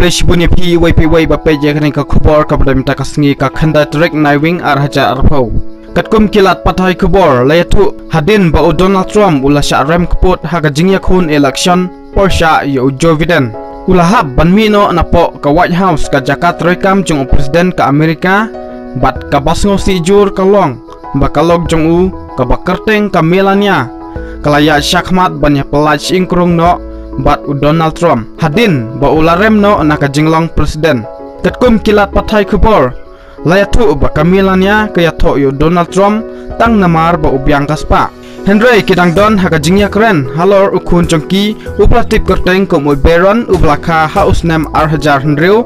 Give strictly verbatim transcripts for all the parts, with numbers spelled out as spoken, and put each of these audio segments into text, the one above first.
Peit shibun ïa phi iwei pa iwei ba peit ïa kane ka khubor kaba dei mynta ka sngi ka khyndai tarik Naiwieng ar hajar arphew. Katkum ki lad pathai khubor la ïathuh hadien ba u Donald Trump u la shah rem kput ha ka jingïakhun election pyrshah ïa u Joe Biden, u la hap ban mih noh napoh ka White House, ka jaka treikam jong u President ka Amerika, bad kaba sngewsih jur ka long ba ka lok jong u kaba kyrteng ka Melania ka la ïaid shakhmat ban ïapyllait shyieng krung noh bad u Donald Trump hadien ba u la rem noh na ka jinglong President. Katkum ki lad pathai khubor, la ïathuh ba ka Melania ka ïathoh ïa u Donald Trump tang namar ba u biang ka spah. Hynrei ki dang don ha ka jingïakren halor u khun jong ki, uba la tip kyrteng kum u Barron, uba la kha ha u snem ar hajar hynriew,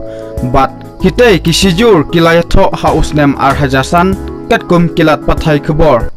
bad kitei ki shijur ki la ïathoh ha u snem ar hajar san, katkum ki lad pathai khubor.